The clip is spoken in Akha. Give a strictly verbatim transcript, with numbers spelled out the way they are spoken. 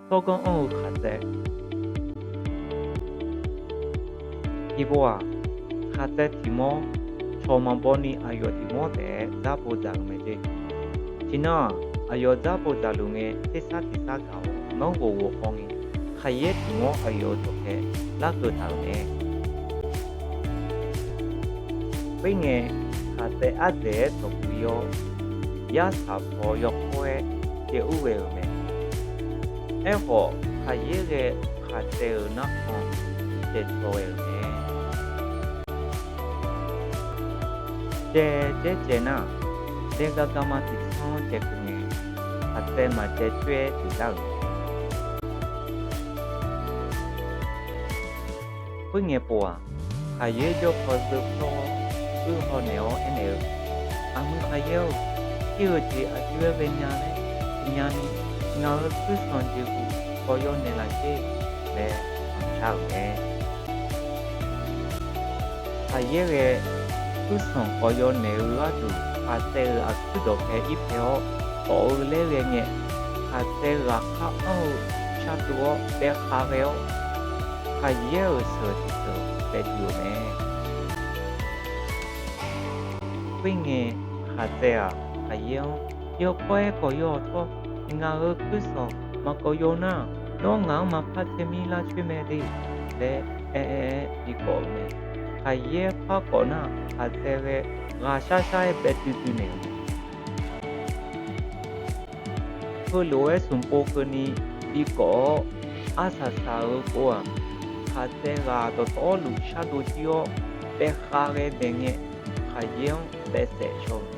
tsawrganr anr-eu khaqtsaev. Tiqpov-aq, khaqtsaev tiq mawr cawq maqbaw ni aqyawf tiq mawr taef-aer dzarpov dzaq-euq mae jeq. Tiqnan-aq, aqyawf dzarpov dzaqluf ngae tersar tiq sar gaq-awr nanrghof ghof haw ngae, khaqyaer tiq mawr aqyawf-euq dawqpae larkeuv taq-euq mae. Khoerngae, khaqtsaev ardzaeq-aer dawq puq-ir-awr, yarsaq paw yawkawr-aer caev ur ghae-euq mae. Aerkhawf, khaqyaer ghae khaqtsaev-euq narkhan caev cawq ghae-euq mae. Caev caev caev nar, dae gar garma tiqsanr caev keuv ngae, khaqtsaev maqcaev coer-aer deuq dar-euq mae. Khoerngae pov-aq, khaqyaer jawrpaw zeu pawr-awr, uir haw naeq-awr aernaeq-eu, Aqmuiq khaqyaer-or, ir-eu jeq aqjox-aer ghaenya laer siqnya ni, ngaq-euq kuirsanq jeqhuq khawf yawnaeq laf jer laer maqshar-euq mae. Khaqyaer ghae kuirsanq khawf yawnaeq-eu gharduq, khaqtsaev-euq aqkuir dawqpae ir pae-awr, tawf-eu laer ghae ngae, khaqtsaev ghaqkhav anr-eu shardov-awr baekhav ghae-awr, khaqyaer-euq sheuq tiq sheuq baeduq-euq mae. Khoerngae, khaqtsaev-aq, khaqyaer-anr, Yawkawr-aer khawf yaw-awq tawr. Ngaq-euq kuirsanq maqkawf yaw nar, nawr ngaq-anr maqpar tae mir lar coer mae de laer aer-aer-aer bikawf-euq mae. Khaqyaer par kawf nar, khaqtsaev ghae ghaqshar shar-aer bae duidui naeq-euq mae. Heulof-aer smq pov keuvni bikawf-awr, arsaq saq-euq pov-aq, khaqtsaev ghaq dawqtawvluf shardov jir-awr, baekhav ghae daeq ngae, khaqyaer-anr baesaef shaw-euq